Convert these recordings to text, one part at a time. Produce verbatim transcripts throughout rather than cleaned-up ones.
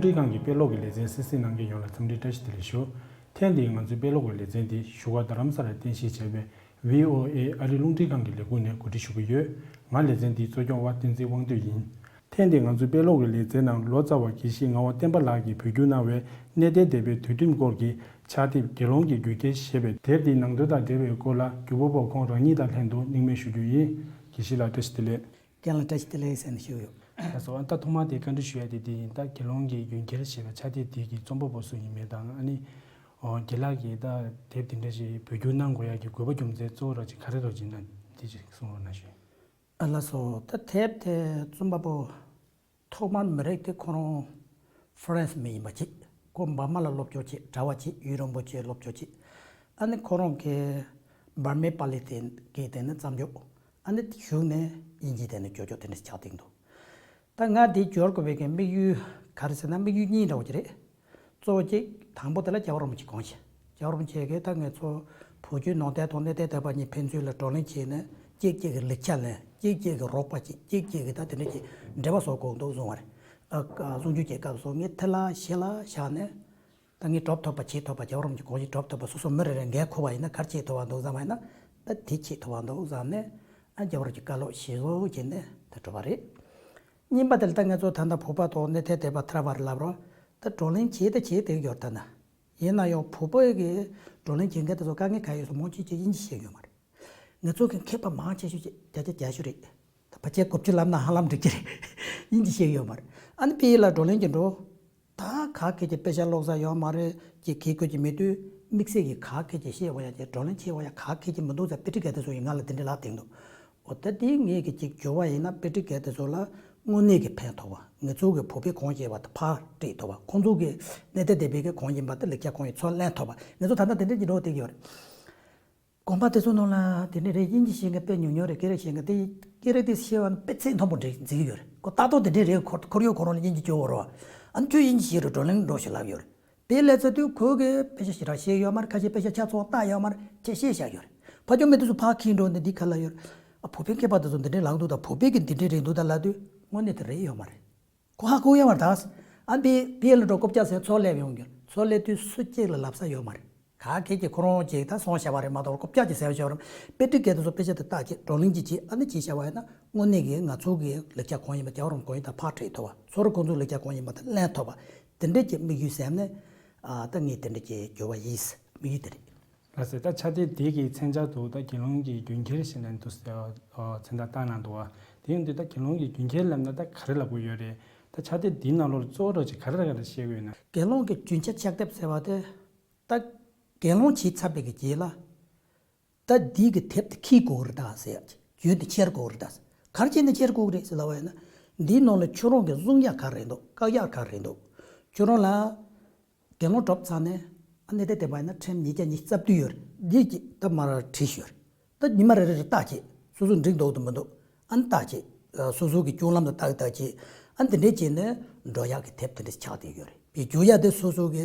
རླུང་འཕྲིན་ཁང་གི་དཔེ་ཀློག་གི་ལེ་ཚན་གསན་གཟིགས་གནང་མཁན་ཡོངས་ལ་འཚམས་འདྲི་བཀྲ་ཤིས་བདེ་ལེགས་ཞུ། ཐེངས་འདིའི་ང་ཚོའི་དཔེ་ཀློག་གི་ལེ་ཚན་འདི་བཞུགས་སྒར་རྡ་རམ་ས་ལར་རྟེན་གཞི་བྱས་པའི་བྷི་ཨོ་ཨེ་ཨ་རིའི་རླུང་འཕྲིན་ཁང་གི་ལས་ཁུངས་ནས་གོ་སྒྲིག་ཞུ་གི་ཡོད། ང་ལེ་ཚན་འདིའི་གཙོ་སྐྱོང་བ་བསྟན་འཛིན་དབང་འདུས་ཡིན། ཐེངས་འདིའི་ང་ཚོའི་དཔེ་ཀློག་གི་ལེ་ཚན་ནང་ལོ་ཙཱ་བ་དགེ་བཤེས་ངག་དབང་བསྟན་པ་ལགས་ཀྱིས་བོད་བསྒྱུར་གནང་བའི་གནས་བརྟན་སྡེ་པའི་དུས་ཁྲིམས་སྐོར་གྱི་ཕྱག་དེབ་དགེ་སློང་གི་རྒྱུན་ཁྱེར་ཞེས་པའི་དེབ་དེའི་ནང་དོན་དང་འབྲེལ་བའི་སྐོར་ལ་བརྒྱུད་པ་པོ་ཁོང་རང་ཉིད་དང་ལྷན་དུ་སྙིང་མེད་ཞུ་རྒྱུ་ཡིན། དགེ་བཤེས་ལགས་བཀྲ་ཤིས་བདེ་ལེགས། རྒན་ལགས་བཀྲ་ཤིས་བདེ་ལེགས་ཟེར་ནས་ཞུས་ཡོད། ལགས་སོ། ཨ་ད་ཐོག་མར་དེ་བཀའ་འདྲི་ཞུ་ཡ་དེ་དེ་ཡིན། ད་དགེ་སློང་གི་རྒྱུན་ཁྱེར་ཞེས་པའི་ཕྱག་དེབ་དེ་གི་རྩོམ་པ་པོ་སུ་ཡིན་མིན་དང་། ཨ་ནི་ཨོ་རྒན་ལགས་ཀྱིས་ད་དེབ་དེ་འདྲ་ཞིག་བོད་བསྒྱུར་གནང་དགོས་ཡ་གི་དགོས་པ་རྒྱུ་མཚན་གཙོ་བོ་ར་ཅིག་ག་རེ་རོ་ཅིག་ན་དེ་ཅིག་གསུང་རོགས་གནང་ཞུ། ཨ་ལགས་སོ། ད་དེབ་དེ་རྩོམ་པ་པོ་ཐོག་མར་མི་རིགས་དེ་ཁོ་རང་ཧྥ་རན་སི་མི་ཡིན་པ་ཅིག་ཁོ་འབར་མ་ལ་སློབ་སྦྱོང་བྱས། གྲྭ་པ་བྱས། ཡུན་རིང་པོ་བྱས་སློབ་སྦྱོང་བྱས། ཨ་ནི་ཁོ་རང་གི་འབར་མའི་པར་ལས་དེ་གི་དེ་ནི་བརྩམས་ཆོས། ཨ་ནི་གཞུག་ནས་དབྱིན་ཇིའི་དེ་ནི་བསྒྱུར་བཅོས་དེ་འདྲ་ཆགས་བསྡད་འདུག་ད་ང་འདི་བསྒྱུར་དགོས་པའི་གི་དམིགས་ཡུལ་ག་རེ་ཟེར་ན་དམིགས་ཡུལ་གཉིས་འདྲ་བོ་ཅིག་རེད། གཙོ་བོ་གཅིག་དང་པོ་དེ་ལ་རྒྱལ་བ་རིན་པོ་ཆེ་དགོངས་ཞེས། རྒྱལ་བ་རིན་པོ་ཆེ་གིས་ད་ངེད་ཚོ་བོད་བརྒྱུད་ནང་བསྟན་དང་གནས་བརྟན་སྡེ་པ་གཉིས་ཕན་ཚུན་ལ་བགྲོ་གླེང་བྱས་ནས་གཅིག་གཅིག་གི་ལེགས་ཆ་ལེན། གཅིག་གཅིག་གི་རོགས་པ་བྱེད། གཅིག་གཅིག་གི་ད་དེ་འདྲ་གྱི་འབྲེལ་བ་བཟོ་དགོས་འདུག་གསུངས་པ་རེད། ཨ་ཨ་གསུང་ཆོས་ཀྱི་སྐབས་སུ་ངས་དེ་ལ་གཞི་ལ་བཞག་ནས། ད་ངས་གྲུབ་ཐོབ་པ་བྱེད་ཐུབ་པ། རྒྱལ་བ་རིན་པོ་ཆེ་དགོངས་གཞི་གྲུབ་ཐུབ་པ། སོ་སོ་མི་རེ་རེ་འགན་འཁུར་བ་ཡིན་ན་ག་རེ་བྱེད་ཐུབ་པ་འདུག་བསམ་པ་ཡིན་ན། ད་དེ་བྱེད་ཐུབ་པ་འདུག་བསམ་ནས། ཨ་རྒྱལ་བ་རིན་པོ་ཆེའི་བཀའ་སློབ་གཞིར་བཟུང་བྱས་ནས་ད་གྲུབ་པ་རེད། གཉིས་པ་དེ་ལ་ད་ང་ཚོ་ད་ལྟ་བོད་པ་དང་གནས་བརྟན་སྡེ་པ་ཐར་པ་རེ་ལབ་རོགས། ད་བགྲོ་གླེང་བྱེད་ད་བྱེད་བསྡད་ཡོད་ད་ན། ཡིན་ན་ཡང་བོད་པའི་གི་བགྲོ་གླེང་བྱེད་མཁན་དེ་ཚོ་དཀའ་ངལ་ག་ཡོད་སོང་མང་ཆེ་ཆེ་དབྱིན་ཇི་ཤེས་ཡོད་མ་རེད། ང་ཚོ་གི་མཁས་པ་མང་ཆེ་ཤོས་ཅིག་བརྒྱ་ཆ་བརྒྱད་ཅུ་རེད། ད་ཕལ་ཆེར་དགུ་བཅུ་ལབ་ན་ཧ་ལམ་འགྲིག་གི་རེད། དབྱིན་ཇི་ཤེས་ཡོད་མ་རེད། ཨ་ནི་ཕ་གི་ལ་བགྲོ་གླེང་གི་འགྲོ། ད་ག་གེ་ཅིག་དཔེ་ཆ་ཀློག་ས་ཡོད་མ་རེད། ཅིག་གི་གོ་ཅིག་མེད་དུས་དམིགས་བསལ་གྱི་ག་གེ་ཅིག་ཤེས་པ་ཡ་ཅིག་བགྲོ་གླེང་བྱེད་པ་ཡ་ག་གེ་ཅིག་མི་འདུག་ཟེར་དཔེ་ཁྲིད་མཁན་དེ་ཚོ་ཡིས་ང་ལ་དེ་འདྲ་ལབ་བསྡད་འདུག་འོ་ད་དེ་ངས་གི་ཅིག་བསྒྱུར་བ་ཡིན་ན་དཔེ་ཁྲིད་མཁན་དེ་ཚོ་ལ་དངོས་གནས་ཀྱི་ཕན་ཐོགས་པ། ང་ཚོ་གི་བོད་པའི་གོང་ཞེས་པ་དེ་ཕར་སྤྲད་ཐུབ་པ། ཁོང་ཚོ་གི་གནས་བརྟན་སྡེ་པའི་གི་གོང་ཡིན་པ་དེ་ལེགས་ཆ་གང་ཡིན་ཚུར་ལེན་ཐུབ་པ། ང་ཚོ་ད་ལྟ་དེ་འདྲ་གྱི་འགྲོ་བསྡད་ཀྱི་ཡོད་རེད། དགོན་པ་དེ་ཚོ་ནང་ལ་དེ་འདྲ་རེད། དབྱིན་ཇི་ཤེས་མཁན་དཔེ་ཉུང་ཉུང་རེད། སྐད་རིགས་ཤེས་མཁན་དེ་སྐད་རིགས་དེ་ཤེས་པ་ནི་དཔེ་ཚད་མཐོན་པོ་འགྲིག་འཛིན་གྱི་ཡོད་རེད། ཁོ་ལྟ་རྟོག་དེ་འདྲ་རེད། ཁོ་ཁོར་ཡུག་ཁོ་རང་ལ་དབྱིན་ཇི་སྐྱོ་བོ་རེད་བ། ཨ་ནི་ཁྱོད་དབྱིན་ཇི་ཤེས་རེད། བགྲོ་གླེང་འགྲོ་ཞེས་ལབ་ཡོད་རེད། དེ་ལས་ཚ་དུས་ཁོ་གིས་དཔེ་ཆ་ཞེ་དྲག་ཤེས་ཡོད་མ་རེད། ཁ་ཤས་དཔེ་ཆ་ཆ་ཚང་བལྟས་ཡོད་མ་རེད། ཁྱད་བཤད་བཞག་ཡོད་རེད། ཕ་ཆོས་མི་དེ་ཚོ་ཕར་འཁྱེར་འགྲོ་ནས་འདི་ག་ལ་ཡོད་རེད། ཨ་བོད་པའི་མཁས་པ་དེ་ཚོ་འདི་འདྲའི་ལངས་འདུག་ད་བོད་པའི་གི་འདི་འདྲའི་རེད་འདུག་ད་ལབ་དུས་དངོས་གནས་དེ་རེད་ཡོད་མ་རེད། ཁོ་ཧ་གོ་ཡོད་མ་རེད་ད། ཨ་ནི་ཕ་གི་ལ་འགྲོ་རྐུབ་བཀྱག་ཟེར་ཚུར་སླེབས་ཡོང་རྒྱུ། ཚུར་སླེབས་དུས་སུ་གཅིག་ལ་ལབ་ས་ཡོད་མ་རེད། ག་གེ་ཅིག་ཁོ་རང་ཅིག་ད་སོང་བཞག་པ་རེད་མ་གཏོགས་རྐུབ་བཀྱག་ཅིག་ཟེར་བ་ཞིག་ཡོད་རེད། དཔེ་ཁྲིད་མཁན་དེ་ཚོ་དཔེ་ཆ་དེ་བལྟས་བྱས་བགྲོ་གླེང་ཅིག་བྱས། ཨ་ནི་ཅིག་བྱས་པ་ཡིན་ན་དངོས་གནས་ཀྱི་ང་ཚོ་གི་ལེགས་ཆ་གང་ཡིན་པ་རྒྱལ་བ་རིན་པོ་ཆེ་གང་ཡིན་ད་ཕར་ཁྲིད་ཐུབ་པ། ཚུར་ཁོང་ཚོའི་ལེགས་ཆ་གང་ཡིན་པ་དེ་ལེན་ཐུབ་པ། དེ་འདྲས་ཀྱི་དམིགས་ཡུལ་བསམ་ནས། ཨ་ད་ངས་དེ་འདྲས་ཀྱི་བསྒྱུར་བ་ཡིན། དམིགས་ཡུལ་དེ་རེད། ལགས་སོ། ད་ཕྱག་དེབ་དེ་གི་མཚན་བྱང་དུ་ད་དགེ་སློང་གི་རྒྱུན་ཁྱེར་ཞེས་ནས་འདུག་ཟེར་བ་མཚན་རྟགས་བཏགས་གནང་འདུག་བ། དེ་ཡིན་དུས་ད་དགེ་སློང་གི་རྒྱུན་ཁྱེར་ལབ་ན་ད་ག་རེ་ལབ་དགོས་ཡོད་རེད། ད་ཕྱག་དེབ་འདིའི་ནང་ལོགས་གཙོ་བོ་འདྲ་ཅིག་ག་རེ་ར་ག་རེ་བཤད་དགོས་ཡོད་ན། དགེ་སློང་གི་རྒྱུན་ཁྱེར་ཕྱག་དེབ་ཟེར་བ་དེ། ད་དགེ་སློང་བྱས་ཚར་བའི་གི་རྗེས་ལ། ད་འདི་གི་དེབ་དེ་འཁྱེར་དགོས་རེད་ད་ཟེར་ཡ་ཅིག་རྒྱུན་དེ་འཁྱེར་དགོས་རེད་ད་ཟེར། ག་རེ་བྱས་ནས་འཁྱེར་དགོས་རེད་ཟེར་ལབ་པ་ཡིན་ན། འདིའི་ནང་ལ་ཁྱོད་རང་གི་བཟུང་ཡ་ག་རེ་འདུག་བཀག་ཡ་ག་རེ་འདུག་ཁྱོད་རང་ལ། དགེ་སློང་གྲུབ་ཚར་ནས་ཨ་ནི་དེ་བསྟན་པ་ཡིན་ན་ཁྲིམས་ཉིས་བརྒྱ་ཉི་ཤུ་རྩ་བདུན་ཡོད་རེད། འདི་གཅིག་ད་མར་བྲིས་ཤོག་ད་ཉི་མ་རེ་རེ་རེ་བལྟས་བྱས་སོ་སོ་འགྲིག་འདུག་དང་མི་འདུག་ཨ་ནི་བལྟས་བྱས། སོ་སོ་གི་སྤྱོད་ལམ་ལ་བལྟས་བལྟས་བྱས། ཨ་ནི་དེ་འདྲས་བྱས་ནས་འགྲོ་ཡག་གི་དེབ་དེ་འདྲས་ཆགས་བསྡད་ཡོད་རེད། བའི་རྒྱུ་ཡ་དེ་སོ་སོ་གི་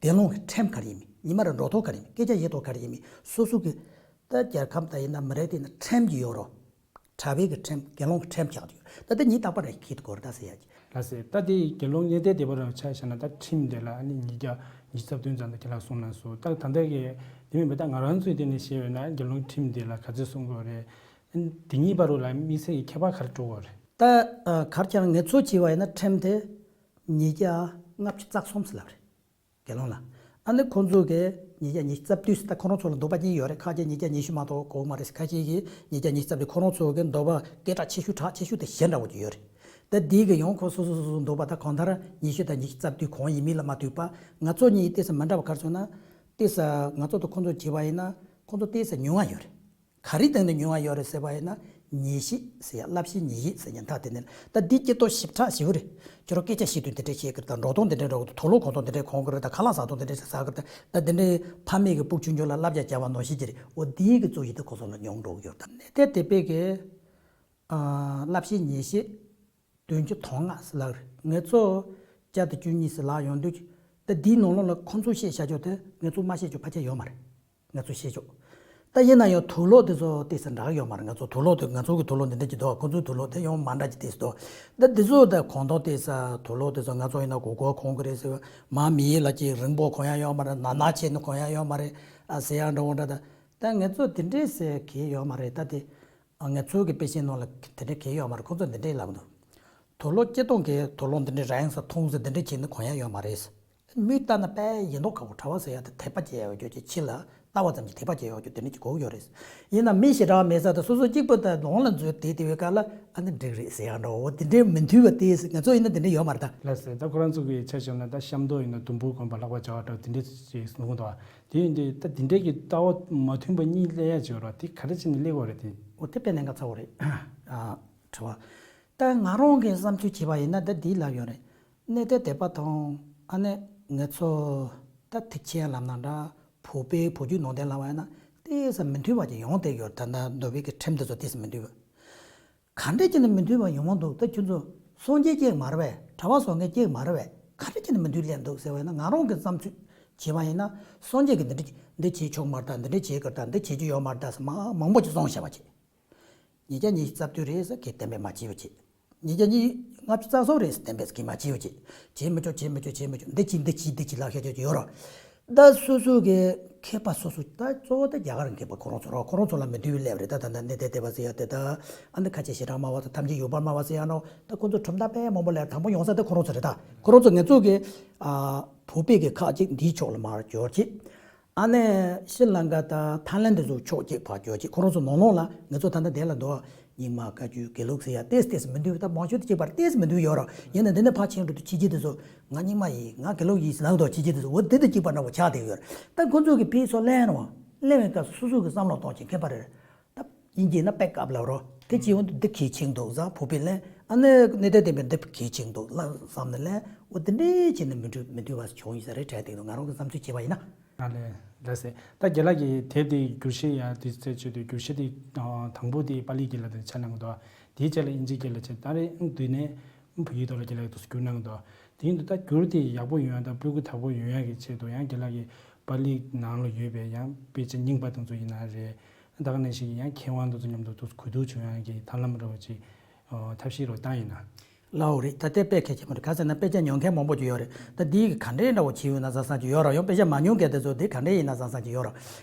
དགེ་སློང་གི་ཁྲིམས་ག་རེ་ཡིན་མིན། ཉི་མ་རེ་འགྲོ་ཐོ་ག་རེ་ཡིན་མིན། སྐད་ཆ་བཤད་ཐོ་ག་རེ་ཡིན་མིན། སོ་སོ་གི་ད་རྒྱལ་ཁམས་ད་ཡིན་ན་མི་རིགས་དེ་ན་ཁྲིམས་ཀྱི་ཡོད་རོ། གྲྭ་པའི་གི་ཁྲིམས་དགེ་སློང་གི་ཁྲིམས་ཆགས་ཡོད། ད་ལྟ་ཉིད་རྟག་པར་ཁྱེར་དགོས་རེད་ད་ཟེར་ཡ་གི། ལགས་སེ། ད་དེ་དགེ་སློང་གནས་བརྟན་སྡེ་པ་རང་ཆ་བཞག་ན་ད་ཁྲིམས་དེ་ལ་ཨ་ནི་ཉིས་བརྒྱ་ཉི་ཤུ་རྩ་བདུན་ཙམ་ད་ཁྱེད་ལ་གསུངས་གནང་སོང་། ད་ད་ལྟ་གི་དེ་མིན་པ་ད་ང་རང་ཚོའི་དེ་ནས་བཤད་ཡོད་ན་དགེ་སློང་ཁྲིམས་དེ་ལ་ག་ཚོད་གསུང་དགོས་རེད། ཨ་ནི་དེ་གཉིས་བར་དུ་ལ་དམིགས་བསལ་གྱི་ཁྱད་པར་ག་རེ་འགྲོ་དགོས་རེད། ད་གར་ཆགས་ངེད་ཚོ་བྱས་པ་ཡིན་ན་ཁྲིམས་དེ་ཉིས་བརྒྱ་ལྔ་བཅུ་རྩ་གསུམ་ཟེར་ལབ་རེད། དགེ་སློང་ལ། ཨ་ནི་ཁོང་ཚོ་གིས་ཉིས་བརྒྱ་ཉི་ཤུ་རྩ་བདུན་ཟེར། ད་ཁོ་རང་ཚོ་ལ་འདོད་པ་གཉིས་ཡོད་རེད། ཁ་ཤས་ཉིས་བརྒྱ་ཉི་ཤུ་མ་གཏོགས་དགོས་མ་རེད། ཁ་ཤས་ཀྱིས་ཉིས་བརྒྱ་ཉི་ཤུ་རྩ་བདུན། ཁོ་རང་ཚོ་གི་འདོད་པ་སྐད་གྲགས་ཆེ་ཤོས་གྲགས་ཆེ་ཤོས་དེ་གཞན་འདྲ་བོ་ཅིག་ཡོད་རེད། ད་འདི་གི་ཡང་ཁོ་སོ་སོ་སོ་སོ་འདོད་པ་ད་གང་ལྟར་ཉི་ཤུ་དང་ཉི་ཤུ་རྩ་བདུན་གང་ཡིན་མིན་ལ་མ་ལྟོས་པ། ང་ཚོ་གཉིས་ཏོག་ཙམ་མི་འདྲ་བ་ག་རེ་བྱུང་ན། ཏོག་ཙམ་ང་ཚོ་དང་ཁོང་ཚོ་བྱས་པ་ཡིན་ན་ཁོང་ཚོ་ཏོག་ཙམ་ཉུང་བ་ཡོད་རེད། ག་རེའི་སྟེང་ནས་ཉུང་བ་ཡོད་རེད་ཟེར་བ་ཡིན་ན། ཉེས་བཤད་ཟེར་ཡ། བསླབ་བྱའི་ཉེས་བཤད་ཟེར་ཡ་མཐའ་དེ་ནས། ད་འདི་སྐྱེ་སྟོབས་ཞིབ་ཕྲ་ཞིབ་རེད། ཁྱོད་རང་སྐད་ཆ་བཤད་དུས་འདི་འདྲས་བཤད་ཀྱི་རེད་ད། འགྲོ་སྟངས་འདི་འདྲས་འགྲོ་གི་འདུག་དུག་ལོག་གོན་སྟངས་འདི་འདྲས་གོན་གི་རེད་ད། ཁ་ལག་ཟ་སྟངས་འདི་འདྲས་ཟ་གི་རེད་ད། ད་འདི་འདྲས་ཕ་མེས་ཀྱི་སྤུ་གུ་ཆུང་ཆུང་ལ་བསླབ་བྱ་བྱ་བ་ནང་བཞིན་གྱི་རེད། འོ་འདིའི་གི་གཙོ་གཞི་དེ་ཁོ་ཚོ་ལ་ཉུང་འགྲོ་གི་ཡོད་རེད། ད་གནས་བརྟན་སྡེ་པའི་གི་ཨ་བསླབ་བྱའི་ཉེས་བཤད་བདུན་ཅུ་དོན་ལྔ་ཟེར་ལབ་རེད། ངེད་ཚོ་བརྒྱ་དང་བཅུ་གཉིས་ཟེར་ལབ་ཡོང་དུས། ད་འདིའི་ནང་ལོགས་ལ་ཁོང་ཚོས་བཤད་བྱ་ཆོག་དེ་ངེད་ཚོ་མ་བཤད་ཆོག་ཕལ་ཆེར་ཡོད་མ་རེད། ང་ཚོ་བཤད་ཆོག་ད་ཡིན་ན་ཡང་དུག་ལོག་དེ་ཚོ་ཏོག་ཙམ་འདྲ་ཡོད་མ་རེད། ང་ཚོ་དུག་ལོག་དེ་ང་ཚོ་གི་དུག་ལོག་འདི་འདྲ་ཅིག་འདུག་ཁོ་ཚོའི་དུག་ལོག་དེ་ཡང་མ་འདྲ་ཅིག་ཏོག་ཙམ་འདུག་ད་འདི་ཚོ་ད་གོང་ཐོག་ཏོག་ཙམ་དུག་ལོག་དེ་ཚོ་ང་ཚོ་ཡིན་ན་མགོ་སྐོར་ཁོང་གི་རེད་ཟེར། མ་མི་ཡིན་ལ་ཅིག་རིང་པོ་གོན་ཡ་ཡོད་མ་རེད། ན་ན་བྱས་ནས་གོན་ཡ་ཡོད་མ་རེད། ཨ་ཟེར་ཡ་འདྲ་བོ་འདྲ། ད་ད་ང་ཚོ་དེ་འདྲས་ཟེར་གི་ཡོད་མ་རེད། ད་དེ་ང་ཚོ་གི་དཔེ་ཆའི་ནང་ལ་དེ་འདྲས་གི་ཡོད་མ་རེད། ཁོ་ཚོ་འདི་འདྲས་ལབ་འདུག་དུག་ལོག་སྤྱིར་བཏང་གི་དུག་ལོག་འདི་འདྲས་ར་ཡང་ས་མཐོང་ཟེར་འདི་འདྲས་བྱས་ནས་གོན་ཡ་ཡོད་མ་རེད། མིག་ལྟ་ན་དཔེ་ཡིན་མདོག་ཁ་པོ། གྲྭ་བ་ཟེར་ཡ་དེ་དད་པ་བྱེད་ཡ་ཡོད་རྒྱུ་ཅིག་ཕྱི་ལ་ལྟ་བ་ཙམ་གྱིས་དད་པ་བྱེད་ཡ་ཡོད་རྒྱུ་དེ་འདྲ་ཅིག་དགོས་ཀྱི་ཡོད་རེད། ཡིན་ན་མི་ཞེ་དྲག་མེད་ས་དང་སོ་སོ་གཅིག་པུ་དང་ལོང་ལ་འཛུལ་བསྡད་དེ་བའི་སྐབས་ལ་ཨ་ནི་འགྲིག་རེད་ཟེར་ཡ་འདྲ་བོ་དེ་འདྲའི་མི་མཐུན་པ་དེ་ང་ཚོ་ཡིན་ན་དེ་འདྲ་ཡོད་མ་རེད་ད། ལགས་སེ། ད་ཁོ་རང་ཚོ་གི་ཆ་བཞག་ན་ད་ཤམ་ཐབས་ཡིན་ན་དུམ་བུ་གོན་པ་ལག་པ་སྦྱར་བ་འདྲ་དེ་འདྲ་ཞིག་ནུས་འདུག་དེ་ཡིན་དུས་ད་དེ་འདྲའི་གི་ལྟ་བ་མ་མཐུན་པ་གཉིས་སླེབས་ཡ་ཅིག་ཡོད་རེད། དེ་ག་རེ་བྱས་ནས་སླེབས་དགོས་རེད་དེ། འོ་དེ་དཔེ་གནད་འགག་ཚ་བོ་རེད། ཨ། དྲི་བ། ད་ང་རང་གི་བསམ་ཚུལ་བྱས་པ་ཡིན་ན་ད་འདི་ལབ་ཡོད་རེད། གནས་བརྟན་སྡེ་པ་དང་ཨ་ནི་ང་ཚོ་ད་ཐེག་ཆེན་ལབ་ན་འདྲ། བོད་པའི་བོད་བརྒྱུད་ནང་བསྟན་ལབ་པ་ཡིན་ན་ཏོག་ཙམ་མི་མཐུན་པ་ཅིག་ཡོང་བསྡད་ཡོད་རེད། ད་ལྟ་འདོད་པའི་གི་ཁྲིམས་དེ་ཚོ་ཏོག་ཙམ་མི་མཐུན་པ། ག་འདྲས་བྱས་ནས་མི་མཐུན་པ་ཡོང་གི་འདུག་ད་ཁྱོད་ཚོ་སངས་རྒྱས་གཅིག་མ་རེད་པས། གྲྭ་པ་བཟོ་མཁན་གཅིག་མ་རེད་པས། ག་འདྲས་བྱས་ནས་མི་མཐུན་སླེབས་འདུག་ཟེར་བ་ཡིན་ན། ང་རང་གི་བསམ་ཚུལ་བྱས་པ་ཡིན་ན་སངས་རྒྱས་ཀྱིས་འདི་འདྲས་འདི་བྱེད་ཆོག་མ་རེད་ད། འདི་འདྲས་བྱེད་དགོས་རེད་ད། འདི་བྱེད་རྒྱུ་ཡོད་མ་རེད་ད་ཟེར་མ་མང་པོ་ཅིག་གསུངས་བཞག་པ་བྱས། ཉིས་བརྒྱ་ཉི་ཤུ་རྩ་བདུན་རེད་ཟེར་གི་གཏན་འབེབས་མ་བྱས་པ་བྱས། ཉིས་བརྒྱ་ཉི་ལྔ་བཅུ་རྩ་གསུམ་རེད་ཟེར་གཏན་འབེབས་གི་མ་བྱས་པ་བྱས། བྱེད་མི་ཆོག་བྱེད་མི་ཆོག་བྱེད་མི་ཆོག་འདི་བྱེད་འདི་བྱེད་འདི་བྱེད་ལབ་བཤད་རྒྱུ་ཡོད་རེད། ད་སོ་སོ་གི་མཁས་པ་སོ་སོ་ད་གཙོ་བོ་ད་རྒྱ་གར་མཁས་པ་ཁོ་རང་ཚོ་རེད། ཁོ་རང་ཚོ་ལ་མི་མཐུན་པའི་སླེབས་རེད། ད་ད་ད་གནས་བརྟན་སྡེ་པ་ཟེར་ཡ་དེ་ད་ཨ་ནི་ཁ་ཆེ་ཞེ་དྲག་སྨྲ་བ་དང་ཐམས་ཅད་ཡོད་པར་སྨྲ་བ་ཟེར་ཡ་ནོ། ད་ཁོ་ཚོ་གྲུབ་མཐའ་དཔེ་མང་པོ་སླེབས། དང་པོ་ཡོང་ས་དེ་ཁོ་རང་ཚོ་རེད། ད་ཁོ་རང་ཚོ་ང་ཚོ་གི་ཨ་བོད་པའི་གི་ཁག་ཅིག་འདིའི་ཕྱོགས་ལ་མར་འབྱོར་བྱས། ཨ་ནི་ཤྲི་ལང་ཀ་དང་ཐའི་ལན་དེ་ཚོ་ཕྱོགས་གཅིག་ཕར་འགྱོ་ཅིག་ཁོ་རང་ཚོ་ནང་ལོགས་ལ་ང་ཚོ་ད་ལྟ་དེ་ལ་འདུག་རྙིང་མ་བཀའ་བརྒྱུད་དགེ་ལུགས་ཟེར་ཡ་ཏོག་ཙམ་མི་འདུག་ད་མང་ཤོས་དེ་གཅིག་པ་རེད། ཏོག་ཙམ་མི་འདུག་ཡོད་རེད། ཡིན་ན་འདི་ནས་ཕར་ཕྱིན་འགྲོ་དུས་ཕྱི་རྒྱལ་དེ་ཚོ་ང་རྙིང་མ་ཡིན་ང་དགེ་ལུགས་ཡིན་ཟེར་ལབ་འདུག་ཕྱི་རྒྱལ་དེ་ཚོ་འོ་དེ་དང་གཅིག་པ་འདྲ་བོ་ཆགས་བསྡད་ཡོད་རེད། ད་ཁོ་ཚོ་གི་ཕར་ཚུར་གླེང་རུང་གླེང་བའི་སྐབས་སུ་སོ་སོ་གི་བསམ་བློ་གཏོང་ཅིག་མཁས་པ་རེད། ད་དབྱིན་ཇི་ན་དཔེ་སྐབས་ལ་རོ། དེ་ཅི་ཡོང་དུས་འདི་གལ་ཆེན་འདུག་བཟང་བོད་པའི་ལན། ཨ་ནི་གནས་བརྟན་སྡེ་པའི་འདི་གལ་ཆེན་འདུག་ལ་བསམ་ནས་ལན། འོ་དེ་འདྲའི་བྱས་ནས་མི་འགྲུབ་མི་འདུལ་བ་བྱུང་ཡོད་ས་རེད་དྲན་བསྡད་འདུག་ང་རང་གི་བསམ་ཚུལ་བྱས་པ་ཡིན་ན། ཨ་ལས། ལགས་སེ། ད་རྒན་ལགས་ཀྱིས་དེབ་དེ་བསྒྱུར་བཤད་ཡ་དེ་ཚོ་བྱེད་དུས་བསྒྱུར་བཤད་དེ་དང་པོ་དེ་པཱ་ལི་སྐད་ལ་དེ་ཆ་གནང་གི་འདུག་དེའི་རྗེས་ལ་དབྱིན་ཇིའི་སྐད་ལ་བྱས། ད་རེས་དུས་ནས་བོད་ཡིག་ཐོག་ལ་རྒན་ལགས་ཀྱིས་བསྒྱུར་གནང་གི་འདུག་དེ་ཡིན་དུས་ད་བསྒྱུར་དེ་ཡག་པོ་ཡོང་ཡ་དང་སྤུས་ཀ་དག་པོ་ཡོང་ཡ་གི་ཆེད་དུ་ཡང་རྒན་ལགས་ཀྱིས་པཱ་ལི་ནང་ལ་ཡོད་པའི་ཡང་དཔེ་ཆ་རྙིང་པ་དེ་ཚོ་ཡིན་ན་རེད། ད་ག་ནང་བཞིན་ཡང་མཁས་དབང་དེ་ཚོ་མཉམ་དུ་དུ་གོ་བསྡུར་བྱུང་ཡང་གི་ཐབས་ལམ་འདྲ་བོ་ཅིག་ཨོ་ཐབས་ཤེས་རོགས་བཏང་ཡིན་ན། ལའོ་རེད། ད་ལྟའི་དཔེ་གལ་ཆེན་པོ་རེད། ག་ཟེར་ན་དཔེ་ཆ་ཉོ་མཁན་མང་པོ་ཅིག་ཡོད་རེད། ད་འདི་གི་ག་འདྲའི་འདྲ་བོ་བྱས་ཡོད་ན་བཟང་བཟང་ཅིག་ཡོད་རེད། ཡང་དཔེ་ཆ་མ་ཉོ་མཁན་དེ་ཚོ་འདི་ག་འདྲའི་ཡིན་ན་བཟང་བཟང་ཅིག་ཡོད་རེད།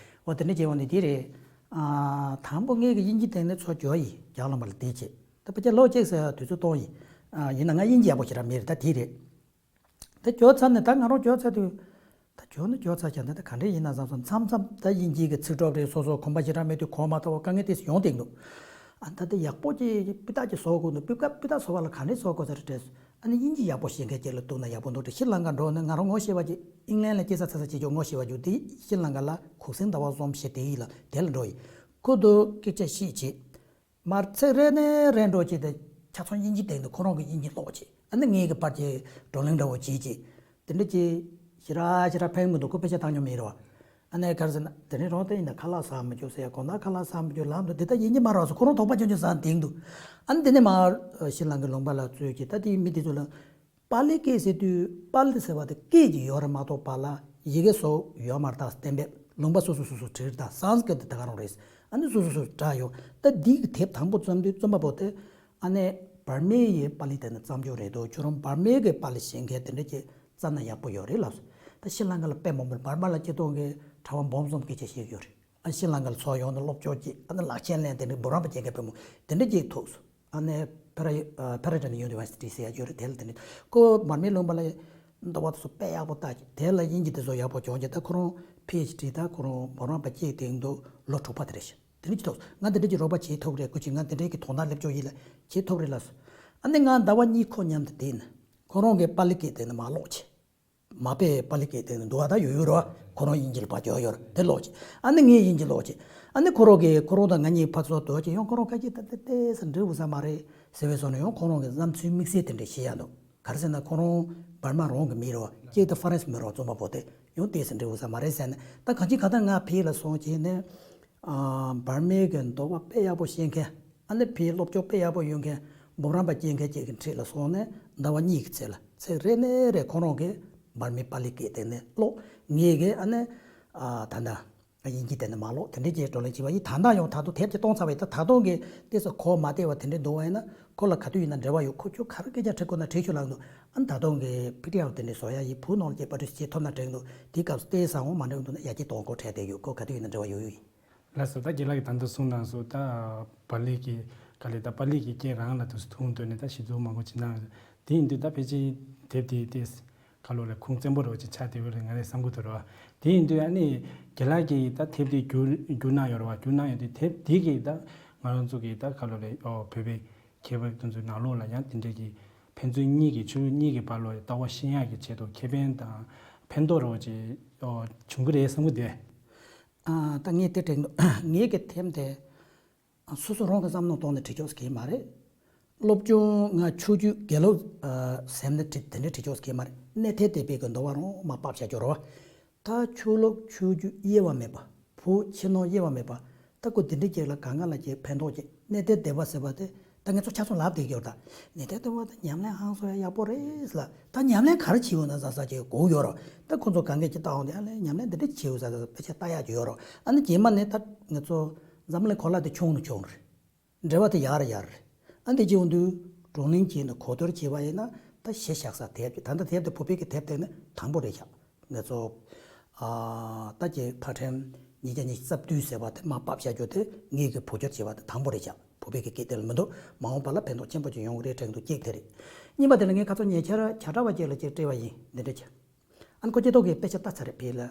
འོ་དེ་འདྲ་བྱས་འོང་དུས་འདི་རེད། ཨ་དང་པོ་ངས་གི་དབྱིན་ཇི་སྟེང་ནས་ཚུར་འབྱོར་ཡིན། རྒྱ་གར་ལུང་པ་ལ་བསྡད་བྱས། ད་ཕལ་ཆེར་ལོ་གཅིག་ཙམ་དུས་ཚོད་གཏོང་ཡིན། ཨ་ཡིན་ན་ང་དབྱིན་ཇི་ཡག་པོ་ཞེ་དྲག་མེད་རེད། ད་དེ་རེད། ད་འབྱོར་ཚར་ནས་ད་ང་རང་འབྱོར་ཚར་དུས། ད་འབྱོར་ནི་འབྱོར་ཚར་ཀྱང་ད་ད་ག་འདྲས་ཡིན་ན་བསམ་སོང་། མཚམས་མཚམས་ད་དབྱིན་ཇིའི་གི་ཚིག་གྲོགས་རེད། སོ་སོ་གོམ་པ་ཞེ་དྲག་མེད་དུས་གོ་མ་ཐུབ་པ་དཀའ་ངལ་ཏོག་ཙམ་ཡོང་བསྡད་འདུག་ཨ་ད་ད་ཡག་པོ་ཅིག་སྤུས་དག་ཅིག་བཟོ་དགོས་འདུག་སྤུས་ཀ་སྤུས་དག་བཟོ་བ་ལ་ག་འདྲས་བཟོ་དགོས་ས་རེད་དྲན་སོང་། ཨ་ནི་དབྱིན་ཇི་ཡག་པོ་ཤེས་མཁན་ཅིག་ལ་གཏུག་ན་ཡག་པོ་འདུག་དྲན། ཤྲི་ལང་ཀ་འགྲོ་ནས་ང་རང་ངོ་ཤེས་པ་ཅིག་ཨིང་ལན་ལ་སྐྱེལ་ས་ཚ་ས་བྱེད་ཆོག་ངོ་ཤེས་པ་ཅིག་དེ་ཤྲི་ལང་ཀ་ལ་གུང་སེང་ཟླ་བ་གསུམ་བཞི་དེ་ཡིན་ལ་དེ་ལ་འགྲོ་ཡིན། ཁོ་ཚོ་སྐད་ཆ་བཤད་བྱས། མར་ཚིག་རེ་ནས་རེ་འགྲོ་བྱས་ཏེ་ཆ་ཚང་དབྱིན་ཇི་སྟེང་དུ་ཁོ་རང་གི་དབྱིན་ཇི་ཀློག་བྱས། ཨ་ནི་ངས་གི་པར་གྱི་བགྲོ་གླེང་འདྲ་བོ་བྱས་བྱས། དེ་འདྲ་ཅིག་ཞེ་དྲག་ཞེ་དྲག་ཕན་མི་འདུག་ཁོ་དཔེ་ཆ་བཏང་མྱོང་མེད་རེད་བ། ཨ་ནི་ག་རེ་ཟེར་ན་དེ་ནས་རང་དེ་ཡིན་ན་ཁ་ལག་ཟ་མི་འཇུག་ཟེར་ཡ་དགོང་དག་ཁ་ལག་ཟ་མི་འཇུག་ལབ་འདུག་དེ་ལྟར་ཡིན་གྱི་མ་རེད་བ་ཟེར། ཁོ་རང་དོགས་པ་ཆུང་ཆུང་ཟ་འདུག་ཨ་ནི་དེ་ནས་མར་ཤྲི་ལང་ཀའི་ལུང་པ་ལ་བཙལ་བྱས། ད་དེའི་མི་དེ་ཚོ་ལ། པཱ་ལི་སྐད་ཟེར་དུས་པཱ་ལི་ཟེར་བ་དེ་སྐད་ཀྱི་ཡོད་རེད་མ་གཏོགས་པཱ་ལ་ཡི་གེ་སོགས་ཡོད་མ་རེད། ད་གཏན་འབེབས་ལུང་པ་སོ་སོ་སོ་སོ་བྲིས་རེད། ད་སཾ་སྐྲྀ་ཏ་དེ་ག་རང་རེད། ཨ་ནི་སོ་སོ་སོ་སོ་བྲིས་ཡོད། ད་འདི་གི་དེབ་དང་པོ་བརྩམས་དུས་རྩོམ་པ་པོ་དེ་ཨ་ནི་བར་མའི་ཡི་པཱ་ལི་དེ་ནི་བརྩམས་ཆོས་རེད་འདུག་ཁྱོད་རང་བར་མའི་གི་པཱ་ལི་ཤེས་མཁན་དེ་འདྲ་ཅིག་བཙལ་ན་ཡག་པོ་ཡོད་རེད་ལབ་སོང་། ད་ཤྲི་ལང་ཀ་ལ་དཔེ་མང་པོ་བར་མ་ལ་སྤྱིར་བཏང་གི་གྲྭ་པ་འབུམ་གསུམ་སྐད་ཆ་བཤད་ཀྱི་ཡོད་རེད། ཨ་ཤྲི་ལང་ཀ་ལ་ཚུར་ཡོང་ནས་སློབ་སྦྱོང་བྱས། ཨ་ནི་ལག་ཆས་ལེན། དེ་འདྲའི་འབུམ་རམས་པ་བྱེད་མཁན་དཔེ་མང་དེ་འདྲ་ཅིག་ཐུག་སོང་། ཨ་ནི་ཕེ་ར་ཨ་ཕེ་ར་ཌན་ཡུ་ནི་ཝར་སི་ཊི་ཟེར་ཡ་ཡོད་རེད། དེ་ལ་དེ་ནི་ཁོ་བར་མའི་ལུང་པ་ལ་འདོད་པ་དེ་ཚོ་དཔེ་ཡག་པོ་ལྟ་ཅིག་དེ་ལ་དབྱིན་ཇི་དེ་ཚོ་ཡག་པོ་སྦྱོང་བྱས། ད་ཁོ་རང་པི་ཨེཆ་ཌི་ད་ཁོ་རང་འབུམ་རམས་པ་སྐྱེས་དེང་དུ་ལོ་དྲུག་པ་དེ་རེད་ཤག་དེ་འདྲ་ཅིག་ཐོག་ང་དེ་འདྲ་ཅིག་རོགས་པ་བྱེད་ཐུབ་རེད། སྐུ་མཁྱེན་ང་དེ་འདྲའི་གི་དོ་སྣང་སླེབས་ཆོག་ཡིན་ལ་བྱེད་ཐུབ་རེད་ལབ་སོང་། ཨ་ནི་ང་ཟླ་བ་གཉིས་ཁོ་མཉམ་དུ་བསྡད་ནས་ཁོ་རང་གི་པཱ་ལི་སྐད་དེ་ནི་མར་ཀློག་བྱས། མ་དཔེ་པཱ་ལི་སྐད་དེ་ནི་འདུག་ཨ་ད་ཡོད་ཡོད་རེད་བ། ཁོ་རང་དབྱིན་ཇི་ལ་ཕར་སྦྱོར་ཡོད་རེད། དེ་ཀློག་བྱས། ཨ་ནི་ངས་དབྱིན་ཇི་ཀློག་བྱས། ཨ་ནི་ཁོ་རང་གིས་ཁོ་རང་དང་ང་གཉིས་ཕར་ཚུར་འགྲོ་བྱས། ཡང་ཁོ་རང་ཁ་ཅིག་ད་ལྟ་ཏོག་ཙམ་འགྲིག་འདུག་ས་མ་རེད་ཟེར་བའི་བཟོ་ནས་ཡང་ཁོ་རང་གི་བསམ་ཚུལ་དམིགས་བསལ་དེ་འདྲ་བཤད་ཡ་འདུག་ག་རེ་ཟེར་ན་ཁོ་རང་འབར་མ་རང་གི་མི་རེད་བ། གཅིག་ཏུ་ཧྥ་རན་སི་མི་རེད་བ། རྩོམ་པ་པོ་དེ་ཡང་ཏོག་ཙམ་འགྲིག་འདུག་ས་མ་རེད་ཟེར་ནས། ད་གང་ཅི་གང་ལྟར་ང་ཕ་གི་ལ་སོང་བྱས་ནས་ཨ་འབར་མའི་གི་འདོད་པ་དཔེ་ཡག་པོ་ཤེས་མཁན། ཨ་ནི་ཕ་གིའི་སློབ་སྦྱོང་དཔེ་ཡག་པོ་ཡོད་མཁན། འབུམ་རམས་པ་སྐྱེས་མཁན་ཅིག་གི་འཁྲིས་ལ་སོང་ནས་ཟླ་བ་གཉིས་ཀྱི་ཚེ་ལ་ཚིག་རེ་ནས་རེ་ཁོ་རང་གིས་འབར་མའི་པཱ་ལི་སྐད་དེ་ནས་ཀློག་ངས་གིས་ཨ་ནི་ཨ་ད་ལྟ་ དབྱིན་ཇི་དེ་ནས་མ་ཀློག་དེ་འདྲས་ཀྱི་བགྲོ་གླེང་བྱས་པ་ཡིན། ད་ལྟ་ཡང་ད་དུང་དེབ་ཀྱི་གཏོང་ཚར་བ་ཡིན། ད་ད་དུང་གི་ཏོག་ཙམ་གོ་མ་བདེ་བ་དེ་འདྲས་འདུག་པ་ཡིན་ན་ཁོ་ལ་ག་དུས་ཡིན་ན་འབྲེལ་བ་ཡོད། ཁོ་ཁྱོད་ག་རེ་སྐད་ཆ་དྲི་དགོས་ན་དྲིས་ཤོག་ལབ་འདུག་ཨ་ནི་ད་དུང་གི་པི་ཌི་ཨེཕ་དེ་འདྲས་བཟོ་ཡ་ཡིན། བུ་ནང་ལ་ཀྱི་པར་སྐྲུན་བྱེད་ཐུབ་ན་དྲན་འདུག་དེའི་སྐབས་སུ་ཏོག་ཙམ་འོང་མ་འགྲོ་འདུག་ན་ཡར་རྒྱས་གཏོང་དགོས་འཕྲད་བསྡད་ཡོད། ཁོ་ག་དུས་ཡིན་ན་འབྲེལ་བ་ཡོད་ཡོད་ཡིན། ལགས་སོ། ད་རྒན་ལགས་ཀྱིས་ད་ལྟ་གསུངས་གནང་སོང་། ད་པཱ་ལི་གི་ག་ལེ་ད་པཱ་ལི་གི་སྐད་རང་ལ་དུ་ཐུང་འདོད་ནས་ད་ཞིབ་འཇུག་མང་པོ་བྱེད་གནང་། དེ་ཡིན་དུས་ད་ཕལ་ཆེར་དེབ་དེ་ཏོག་ཙམ་ག་ལོ་ལ་ཁུངས་བཙན་པོ་རོ་ཅིག་ཆགས་བསྡད་ཡོད་རེད་ང་རེ་བསམ་གི་འདུག་རོ། དེ་ཡིན་དུས་ཨ་ནི་རྒན་ལགས་ཀྱིས་ད་དེབ་དེ་བསྒྱུར་བསྒྱུར་གནང་ཡོད་རེད་བ། བསྒྱུར་གནང་ཡོད་དུས་དེབ་དེ་གིས་ད་ང་རང་ཚོ་གི་ད་ག་ལོ་ལ་ཨོ་བོད་པའི་མཁས་པ་དེ་ཚོའི་ནང་ལོགས་ལ་ཡང་དེ་འདྲས་ཀྱི་ཕན་ཚུན་གཉིས་ཀྱི་ཆོས་ལུགས་གཉིས་ཀྱི་བར་ལ་ལྟ་བ་ཤེས་ཡག་གི་ཆེད་དུ་ཁེ་ཕན་དང་ཕན་ཐོགས་རོ་ཅིག་ཨོ་བྱུང་གི་རེད་བསམ་གི་འདུག་ཨ་ད་ངས་དེ་དྲན་འདུག་ངས་ཀྱི་དེབ་དེ་སོ་སོ་རང་གི་བསམ་བློ་གཏོང་ནས་བྲིས་ཆོག་ཟེར་གྱི་མ་རེད། སློབ་སྦྱོང་ང་ཆོས་བརྒྱུད་དགེ་སློབ་ཟེར་ནས་བྲིས་དེ་འདྲ་བྲིས་ཆོག་ཟེར་གྱི་མ་རེད། གནས་ཐད་དེ་བས་ཀྱི་འདུལ་བ་རང་མ་བབས་བྱ་རྒྱུ་རོ། ད་ཆོས་ལུགས་ཆོས་བརྒྱུད་དབྱེ་བ་མེད་པ། བུ་ཕྱི་ནང་དབྱེ་བ་མེད་པ། ད་ཁོ་འདི་འདྲ་ཅིག་ལ་གང་ག་ལ་ཅིག་ཕན་ཐོགས་ཅིག་གནས་ཐད་དེ་བ་ཟེར་བ་དེ་ད་ངས་ཚོ་ཆ་ཚང་ལབ་བསྡད་ཀྱི་ཡོད་ད། གནས་ཐད་དེ་བ་དེ་ཉམས་ལེན་ཧང་སོ་ཡ་ཡག་པོ་རེད་ལ། ད་ཉམས་ལེན་ག་རེ་བྱེད་འོ་ན་ཟ་ཟ་ཅིག་གོ་ཡོད་རོ། ད་ཁོ་ཚོ་གང་ག་ཅིག་ལྟ་འོང་དེ་ཨ་ལས་ཉམས་ལེན་འདི་འདྲ་བྱེད་འོ་ཟ་ཟ་དཔེ་ཆ་ལྟ་ཡག་ཅིག་ཡོད་རོ། ཨ་ནི་རྗེས་མ་ནས་ད་ངས་ཚོ་འཛམ་གླིང་གོ་ལ་དེ་ཆུང་ནས་ཆུང་རེད། འབྲེལ་བ་དེ་ཡག་རེ་ཡག་རེ་རེད། ཨ་འདི་ཅི་ཡོང་དུས་བགྲོ་གླེང་བྱས་ནས་གོ་བསྡུར་བྱས་པ་ཡིན་ན་ད་གཞི་བཞག་ས་དེབ་ཀྱི་ད་ལྟ་དེབ་དེ་བོད་པའི་གི་དེབ་དེ་ནི་དང་པོ་རེད་ཤག་ང་ཚོ་ཨ་ད་ཀྱི་ཕ་ཕྲན་ཉིས་བརྒྱ་ཉི་ཤུ་རྩ་བདུན་ཟེར་བ་དེ་མར་ཕབ་བཞག་རྒྱུ་དེ་ངེད་ཀྱི་བོད་སྐྱོར་བྱས་པ་དེ་དང་པོ་རེད་ཤག་བོད་པའི་གི་སྐད་དེ་ལ་མི་འདུག་མ་འོངས་པ་ལ་ཕན་ཐོགས་ཆེན་པོ་ཅིག་ཡོང་གི་རེད་དྲན་འདུག་གཅིག་དེ་རེད། གཉིས་པ་དེ་ལ་ངས་ཁ་སང་ཉེ་ཆར་བྱ་བྲལ་བ་ཅིག་ལ་ཅིག་སྤྲད་པ་ཡིན། འདི་འདྲ་ཅིག་ཨ་ནི་ཁོ་སྐྱེ་ཐོག་གི་དཔེ་ཆ་ལྟ་ཚར་རེད་བེ་ལ།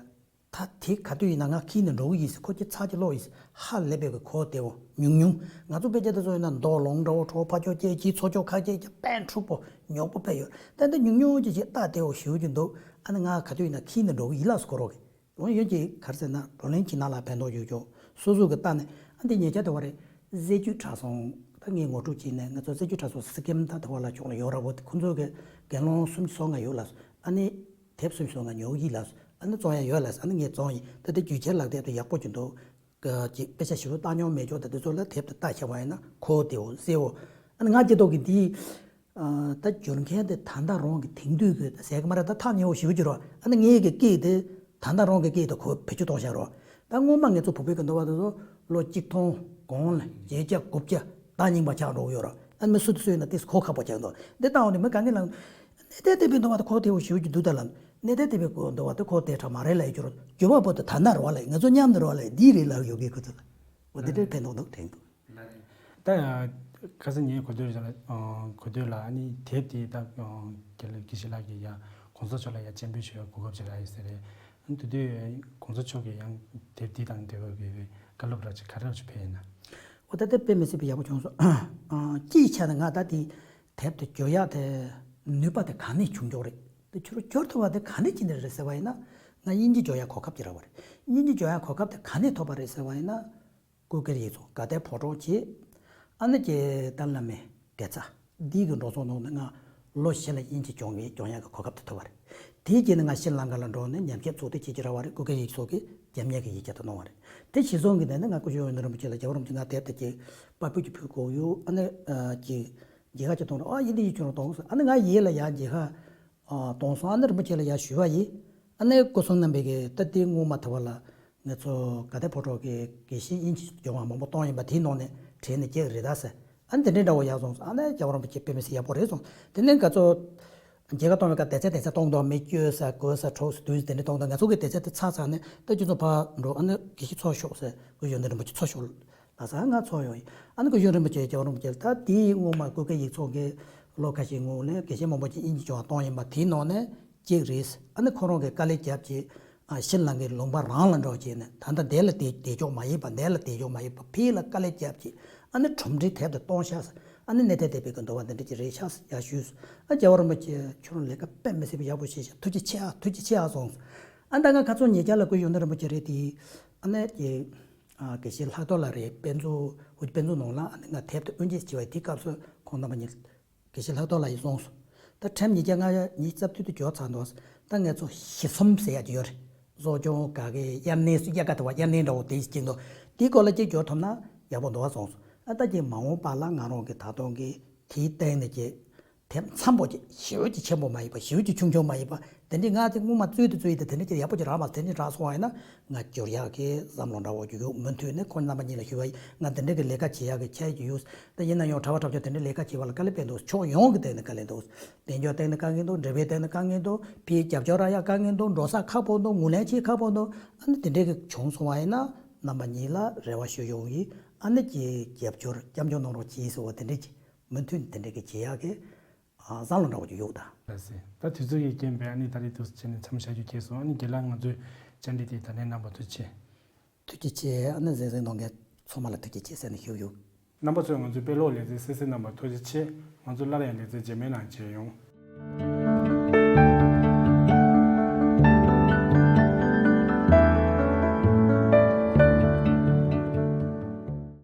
ད་དེ་ག་དུས་ཡིན་ན་ང་ཁྱིམ་ནས་འགྲོ་གི་ཡིན་ཟེར་ཁོ་ཁྱི་ཚ་གྱི་ལོག་ཡིན་ཟེར་ཧ་ལས་པའི་གི་གོ་བདེ་བོ་ཉུང་ཉུང་། ང་ཚོ་དཔེ་ཆ་དེ་ཚོ་ཡིན་ན་མདོག་ལོང་འདྲ་བོ་གྲོགས་ཕ་ཅོག་སྐྱེས་ཀྱི་ཚོ་ཅོག་ཁ་སྐྱེས་ཀྱི་དཔེ་འཁྲུག་པོ་ཉོག་པོ་དཔེ་ཡོད། ད་འདི་ཉུང་ཉུང་ཅིག་ཅིག་ལྟ་བདེ་བོ་ཞེ་པོ་ཅིག་འདུག་ཨ་ནི་ང་ག་དུས་ཡིན་ན་ཁྱིམ་ནས་འགྲོ་གི་ཡིན་ལགས་སུ་གོ་རོགས་གི་ལོང་ཡོད་ཀྱི་ག་རེ་ཟེར་ན་བགྲོ་གླེང་གྱི་ནང་ལ་ཕན་ཐོགས་ཡོད་ཀྱང་སོ་སོ་གི་ལྟ་ནས་ཨ་འདི་ཉེ་ཆར་དེ་བ་རེད། རྫས་རྒྱུད་གྲྭ་ཚང་ད་ངས་ངོ་སྤྲོད་བྱས་ནས་ང་ཚོ་རྫས་རྒྱུད་གྲྭ་ཚང་སི་ཀེམ་ད་དེ་བ་ལ་ཕྱོགས་ལ་ཡོད་ར་བོ་དེ་ཁོང་ཚོ་གི་རྒན་སློང་སུམ་ཅུ་སོ་ལྔ་ཡོད་ལགས་སོ། ཨ་ནི། དེབ་སུམ་ཅུ་སོ་ལྔ་ཉོ་གི་ལགས་སོ། ཨ་ནི་བཙོང་ཡ་ཡོད་ལགས་སོ། ཨ་ནི་ངས་བཙོང་ཡིན། ད་དེ་རྒྱུ་ཆ་ལག་དེབ་དེ་ཡག་པོ་ཅིག་འདུག་ཅིག་དཔེ་ཆ་ཞིབ་པོ་བལྟ་མྱོང་མེད་ཀྱོག་ད་དེ་ཚོ་ལ་དེབ་དེ་ལྟ་ཤེས་པ་ཡིན་ན་གོ་བདེ་བོ་གསལ་བོ། ཨ་ནི་ང་སྐྱེ་ཐོག་གི་འདི། ད་སྒྱུར་མཁན་དེ་ད་ལྟ་རང་གི་དེང་དུས་ཀྱི་ཟེར་གི་མ་རེད། ད་ཐག་ཉེ་བོ་ཞིབ་ཀྱི་རོ། ཨ་ནི་ངའི་གི་སྐད་དེ་ད་ལྟ་རང་གི་སྐད་དེ་ཁོ་བེད་སྤྱོད་གཏོང་བཞག་རོ། ད་སྔོན་མ་ངེད་ཚོ་བོད་པའི་གི་འདུལ་བ་དེ་ཚོ་ལོ་གཅིག་སྟོང་གོང་ལ་བརྒྱད་བརྒྱ་དགུ་བརྒྱ་ད་རྙིང་པ་ཆགས་འགྲོ་གི་ཡོད་རོ། ཨ་ནི་མི་སུ་དེ་སུ་ཡིན་ན་དེ་གོ་ཁག་པོ་ཆགས་འདུག་འདི་ལྟ་འོང་དུས་མི་གང་གི་ལང་། གནས་བརྟན་བསྟན་པའི་འདུལ་བ་དེ་ཁོ་དེ་བོ་ཞུ་རྒྱུ་འདུག་ད་ལ། གནས་བརྟན་བསྟན་པའི་འདུལ་བ་དེ་ཁོ་དེ་འདྲ་མ་རེད་ལབ་ཡོད་རྒྱུ་རོ། བརྒྱུད་པ་པོ་དེ་ད་ལྟ་རོ་ལ་ང་ཚོ་མཉམ་དུ་རོ་ལ་འདི་རེད་ལབ་ཡོད་གི་ཁོ་ཚོ་ལ། འོ་དེ་འདྲའི་ཕན་ཐོགས་འདུག་དྲན་འདུག་ད་ཁ་སང་ངས་གོ་ཐོས་ལ་གོ་ཐོས་ལ་ཨ་ནི་དེབ་དེ་ད་དགེ་ལགས་དགེ་བཤེས་ལགས་ཀྱིས་ཡ་གོང་ས་མཆོག་ལ་ཡ་སྤྱན་འབུལ་ཞུ་བའི་གོ་སྐབས་ཅིག་རག་ཡོད་ཟེར་རེད། ཨ་ནི་དེ་དུས་གོང་ས་མཆོག་གིས་ཡང་དེབ་དེ་དང་འབྲེལ་བའི་བཀའ་སློབ་ར་ཅིག་ག་རེ་ར་ཅིག་ཕེབས་ཡིན་ན། འོ་ད་དེ་དཔེ་མི་སྲིད་པའི་ཡག་པོ་བྱུང་སོང་། སྤྱིའི་ཆ་ནས་ང་ད་དེ་དེབ་དེ་བརྗོད་ཡག་དེ་ནུས་པ་དེ་ག་ནས་བྱུང་ཀྱོག་རེད། དེ་ཁྱོད་བསྒྱུར་ཐུབ་པ་དེ་ག་ནས་ཅི་ནས་རེད་ཟེར་བ་ཡིན་ན། ང་དབྱིན་ཇི་བསྒྱུར་ཡག་གོ་སྐབས་ཅིག་རག་པ་རེད། དབྱིན་ཇི་བསྒྱུར་ཡག་གོ་སྐབས་དེ་ག་ནས་ཐོབ་པ་རེད་ཟེར་བ་ཡིན་ན། སྐུ་སྒེར་ཡིག་ཚོགས་དགའ་ལྡན་ཕོ་བྲང་བྱས། ཨ་ནི་ཀྱེ་ཏཱ་ལའི་བླ་མའི་དགེ་རྩ་འདི་གི་འགྲོ་སོང་ནང་ནས་ང་ལོ་བཞི་ལ་དབྱིན་ཇི་སྦྱོང་གི་སྦྱོང་ཡག་གི་གོ་སྐབས་དེ་ཐོབ་པ་རེད། དེའི་རྗེས་ནས་ང་ཤྲི་ལང་ཀ་ལ་འགྲོ་ནས་ཉམས་ཞིབ་ཚོགས་སྡེ་བྱེད་ཀྱི་རག་པ་རེད། སྐུ་སྒེར་ཡིག་ཚོགས་ཀྱིས་རྒྱབ་གཉེར་གྱི་ཡིག་ཆ་དེ་གནང་བ་རེད། དེ་གཞིར་བཟུང་གི་ནས་ནི་ང་སྐུ་ཞབས་ཡོན་ཏན་རིན་པོ་ཆེ་ལ་རྒྱལ་བ་རིན་པོ་ཆེ་ང་དེབ་དེ་ཀྱེ་པར་ཕུད་ཀྱི་ཕུལ་དགོས་ཡོད། ཨ་ནི་ཀྱེ་མཇལ་ཁ་ཅིག་གཏོང་རོགས། ཨ་ཡིན་དེ་ཡིན་ཁྱོད་རང་གཏོང་ཟེར། ཨ་ནི་ང་ཡིད་ལ་ཡག་མཇལ་ཁ་གཏོང་སོང་། ཨ་ནི་རིན་པོ་ཆེ་ལ་ཡར་ཞུས་པ་ཡིན། ཨ་ནི་སྐུ་གསུང་རྣམ་པའི་གི་ད་ལྟའི་སྔོན་མ་ད་བར་ལ་ང་ཚོ་དགའ་ལྡན་ཕོ་བྲང་གི་དགེ་བཤེས་དབྱིན་ཇི་སྦྱོང་བ་མང་པོ་གཏོང་ཡིན་པ་དེའི་ནང་ནས་གྲས་ནས་སྐྱེས་རེད་ད་ཟེར། ཨ་ནི་དེ་འདྲའི་འདྲ་བོ་ཡག་སོང་ཟེར། ཨ་ནི་རྒྱལ་བ་རིན་པོ་ཆེ་དཔེ་མི་སྲིད་ཡག་པོ་རེད་སོང་། དེ་ནས་ང་ཚོ་མཇལ་ཁ་གཏོང་བའི་སྐབས་སྡེ་ཚན་སྡེ་ཚན་གཏོང་གཏོང་མི་བཅོས་ས་བགོས་ས་དྲུག་ས་བདུན་ས་དེ་འདྲ་གཏོང་གཏོང་ང་ཚོ་གི་སྡེ་ཚན་དེ་ཚར་ཚར་ནས་ད་ཁྱོད་ཚོ་ཕར་འགྲོ། ཨ་ནི་དགེ་བཤེས་ཚོར་ཤོག་ཟེར། སྐུ་ཞབས་ཡོན་ཏན་རིན་པོ་ཆེ་ཚོར་ཤོག་ལ་ཟེར། ང་ཚོར་ཡོང་ཡིན། ཨ་ནི་སྐུ་ཞབས་རིན་པོ་ཆེ་རྒྱལ་བ་རིན་པོ་ཆེ་ད་དེའི་སྔོན་མ་སྐུ་སྒེར་ཡིག་ཚོགས་ཀྱི་ལོ་ཁ་ཤས་སྔོན་ལ་དགེ་བཤེས་མང་པོ་ཅིག་དབྱིན་ཇི་སྦྱོང་བ་གཏོང་ཡིན་པ་དེའི་ནང་ནས་གཅིག་རེད། ཨ་ནི་ཁོ་རང་གིས་དཀའ་ལས་བརྒྱབ་ཀྱིས་ཨ་ཤྲི་ལང་ཀའི་ལུང་པ་རང་ལ་འགྲོ་བྱས་ནས་ད་ལྟ་འདི་ལ་བསྡད་བསྡད་ཆོག་མ་ཡིན་པ། འདི་ལ་བསྡད་ཆོག་མ་ཡིན་པ། ཕ་གི་ལ་དཀའ་ལས་བརྒྱབ་ཀྱིས་ཨ་ནི་གྲུབ་འབྲས་དེབ་དེ་གཏོང་ཤག་ཟེར། ཨ་ནི་གནས་བརྟན་བསྟན་པའི་གི་འདུལ་བ་འདི་འདྲ་ཅིག་རེད་ཤག་ཟེར་ཡར་ཞུས་སོང་། ཨ་རྒྱལ་བ་རིན་པོ་ཆེ་ཁྱོད་རང་ལས་ཀ་དཔེ་མི་སྲིད་པ་ཡག་པོ་བྱས་ཤག་ཐུགས་རྗེ་ཆེ་ཨ། ཐུགས་རྗེ་ཆེ་ཨ་སོང་ཟེར། ཨ་ད་ང་ཁ་སང་ཉེ་ཆར་ལ་སྐུ་ཞབས་ཡོན་ཏན་རིན་པོ་ཆེ་རེད་དེ། ཨ་ནི་ཀྱེ་ཨ་དགེ་བཤེས་ལྷག་རྡོར་ལགས་རེད། དཔེ་མཛོད་དབུས་དཔེ་མཛོད་ནང་ལ་ཨ་ནི་ང་དེབ་དེ་དབུ་འབྱེད་བྱས་པ་དེའི་སྐབས་སུ་ཁོང་རྣམ་པ་གཉིས་དགེ་བཤེས་ལྷག་རྡོར་ལགས་ཡིན་གསུངས་སོང་། ད་ཁྲིམས་ཉིས་བརྒྱ་ལྔ་ཉིས་རྩ་བདུན་དུ་འབྱོར་ཚར་འདུག་ད་ངས་ཚོ་ཞི་གསུམ་ཟེར་ཡ་ཅིག་ཡོད་རེད། གསོ་སྐྱོང་ག་གི་དབྱར་གནས་སུ་དབྱར་ཁ་དུ་བ་དབྱར་གནས་འདྲ་བོ་དེ་ཅིག་འདུག་དེའི་སྐོར་ལ་ཅིག་འབྱོར་ཐུབ་ན་ཡག་པོ་འདུག་བ་གསུངས་སོང་། ཨ་ད་ཀྱེ་མ་འོངས་པ་ལ་ང་རང་གི་ད་དུང་གི་དེའི་སྟེང་ནས་ཀྱེ་ དེ་འཚམ་པོ་ཅིག་ཞེ་པོ་ཅིག་ཆེན་པོ་མ་ཡིན་པ། ཞེ་པོ་ཅིག་ཆུང་ཆུང་མ་ཡིན་པ། དེ་འདྲའི་ང་དེ་སྔོན་མ་རྩོད་དེ་རྩོད་ཡི་དེ་དེ་འདྲ་ཅིག་ཡག་པོ་ཅིག་རག་མ་སོང་། དེ་འདྲ་རག་སོང་བ་ཡིན་ན་ང་འགྱུར་ཡག་གི་བསམ་བློ་འདྲ་བོ་ཅིག་ཡོད། མུ་མཐུད་ནས་ཁོང་རྣམ་པ་གཉིས་ལ་ཞུ་བ་ཡིན། ང་དེ་འདྲ་གི་ལས་ཀ་བྱེད་ཡག་གི་ཆ་ཡི་ཅིག་ཡོད། ད་ཡིན་ན་ཡང་གྲྭ་པ་གྲྭ་ཆོས་དེ་འདྲའི་ལས་ཀ་བྱེད་པ་ལ་དཀའ་ལས་ཕན་འདུག་ཕྱོགས་ཡོངས་ཀྱི་སྟེང་ནས་དཀའ་ལས་འདུག་དཔལ་འབྱོར་སྟེང་ནས་དཀའ་ངལ་འདུག་འབྲེལ་བའི་སྟེང་ནས་དཀའ་ངལ་འདུག་འགྲོ་ས་ཁག་པོ་འདུག་ངོས་ལེན་བྱེད་ཁག་པོ་འདུག་ཨ་ནི་དེ་འདྲའི་གི་བྱུང་སོང་བ་ཡིན་ན་རྣམ་པ་གཉིས་ལ་རེ་བ་ཞུ་ཡོང་ཡིན། ཨ་ནི་ཀྱི་རྒྱབ་སྐྱོར་སྐྱབས་འཇུག་གནང་རོགས་གྱིས་ཟེར་བ་དེ་འདྲའི་ཅིག་མུ་མཐུད་ནས་དེ་འདྲའི་གི་བྱེད་ཡག་གི་ཨ་བསམ་བློ་འདྲ་བོ་ཅིག་ཡོད་ད། ལགས་སེ། ད་དུས་ཚོད་ཀྱི་རྐྱེན་པས་ཨ་ནི་ད་རེས་འདུག་སེ་བྱས་ནས་མཚམས་བཞག་རྒྱུ་བྱས་སོང་། ཨ་ནི་རྒན་ལགས་ང་ཚོའི་བཅར་འདྲི་དེ་ད་ནས་གནང་བར་ཐུགས་རྗེ་ཆེ། ཐུགས་རྗེ་ཆེ། ཨ་ནི་གཟིགས་གཟིགས་གནང་མཁན་ཚང་མ་ལ་ཐུགས་རྗེ་ཆེ་ཟེར་ནས་ཞུ་ཡོད། རྣམ་པ་ཚོས་ང་ཚོའི་དཔེ་ཀློག་ལེ་ཚན་གསན་གཟིགས་གནང་བར་ཐུགས་རྗེ་ཆེ། ང་ཚོ་སླར་ཡང་ལེ་ཚན་རྗེས་མའི་ནང་མཇལ་ཡོང་།